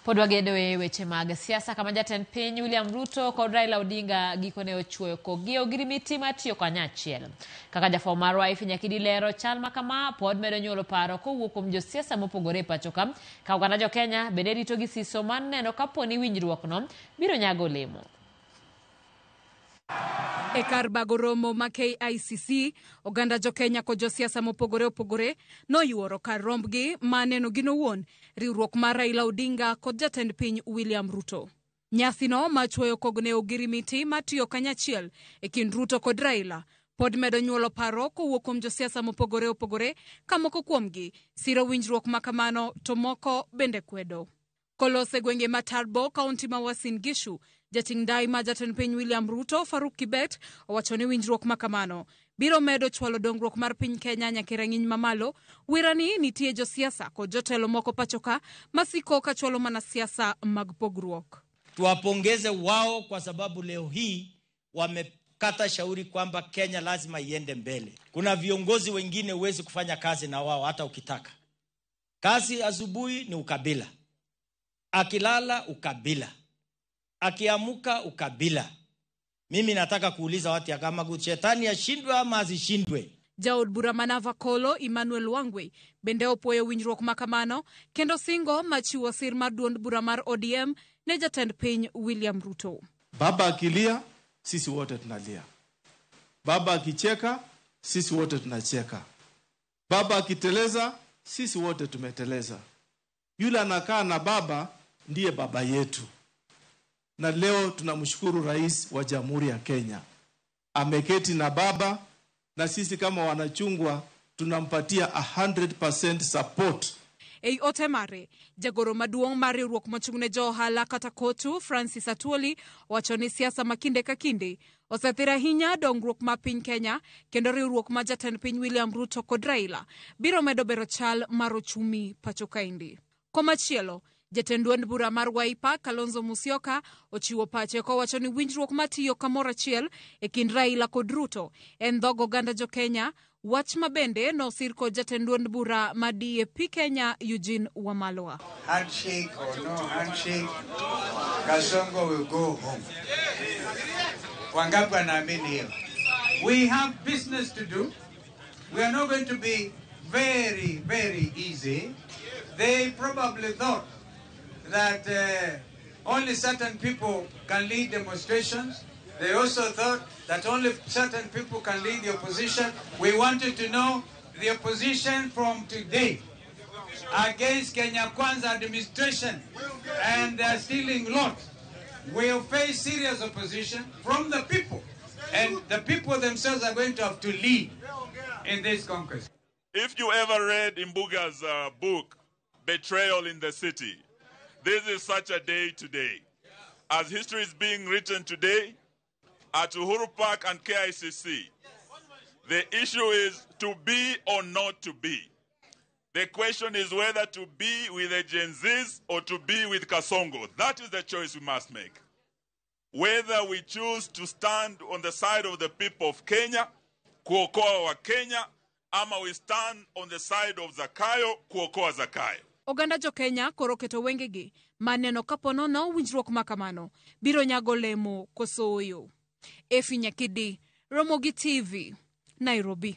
Pod wagedo e weche mag siasa kama jatend piny William Ruto kod Raila Odinga gikone ochuoyo kokgi e ogirimiti mar tiyo kanyachiel. Kaka jafwambo marwa Ifi Nyakidi lero, chal ma kama pod medo nyuolo paro kowuok kuom josiasa mopogore e pacho ka, ka oganda jo Kenya bende rito gi siso mar neno kapo ni winjruokno biro nyago olemo. E kar bago romo ma KICC, oganda jo Kenya kod josiasa mopogore opogore noyuoro kar rombgi ma neno gin owuon riwruok mar Raila Odinga kod jatend piny William Ruto. Nyasino ma chuoyo kogne ogirimiti ma tiyo kanyachiel e kind Ruto kod Raila pod medo nyuolo paro kowuok kuom josiasa mopogore opogore ka moko kuomgi siro winjruok ma kamano to moko bende kwedo. Kolos e gwenge ma Turbo, kaunti ma Uasin Gishu, jating' ndai ma jatend piny William Ruto, Faruk Kibet, owacho ni winjruok ma kamano biro medo chwalo dongruok mar piny Kenya nyaka e rang'iny mamalo. Wirani nitie josiasa kod jotelo moko pachoka masiko ka chwalo mana siasa mag pogruok. Tuwapongeze wao kwa sababu leo hii wamekata shauri kwamba Kenya lazima iende mbele. Kuna viongozi wengine huwezi kufanya kazi na wao hata ukitaka. Kazi asubuhi ni ukabila, akilala ukabila, akiamuka ukabila. Mimi nataka kuuliza watu ya kama shetani ashindwe ama asishindwe. Jaod bura ma Navakolo Emmanuel Wangwe bende opuoyo winjruok ma kamano kendo singo machiwo sir mar duond bura mar ODM ne jatend piny William Ruto. Baba akilia, sisi wote tunalia. Baba akicheka, sisi wote tunacheka. Baba akiteleza, sisi wote tumeteleza. Yule anakaa na baba ndiye baba yetu. Na leo tunamshukuru Rais wa Jamhuri ya Kenya. Ameketi na baba na sisi kama wanachungwa tunampatia 100% support. Ei ote mare, jagoro maduong' mar riwruok mochung' ne jo ohala kata KOTU Francis Atwoli owacho ni siasa ma kinde ka kinde osethiro ahinya dongruok ma piny Kenya kendo riwruok ma jatend piny William Ruto kod Raila biro medo bero chal mar ochumi pacho kaendi. Komachielo, jatend duond bura mar Wiper Kalonzo Musyoka ochiwo pache kowacho ni winjruok matiyo kamoro achiel e kind Raila kod Ruto en dhog oganda jo Kenya, wach ma bende nosir kod jatend duond bura ma DAP Kenya Eugene Wamalwa. Handshake or no handshake, Kasongo will go home. Wangapi wanaamini hiyo? We have business to do. We are not going to be very, very easy. They probably thought that only certain people can lead demonstrations. They also thought that only certain people can lead the opposition. We wanted to know the opposition from today against Kenya Kwanza administration and their stealing lot will face serious opposition from the people. And the people themselves are going to have to lead in this conquest. If you ever read Imbuga's book, Betrayal in the City, this is such a day today. As history is being written today, at Uhuru Park and KICC, the issue is to be or not to be. The question is whether to be with the Gen Zs or to be with Kasongo. That is the choice we must make. Whether we choose to stand on the side of the people of Kenya, kuokoa wa Kenya, ama we stand on the side of Zakayo, kuokoa Zakayo. Oganda jo Kenya koro keto wengegi mar neno kapo nono winjruok ma kamano biro nyago olemo koso ooyo. Efi Nyakidi, Ramogi TV, Nairobi.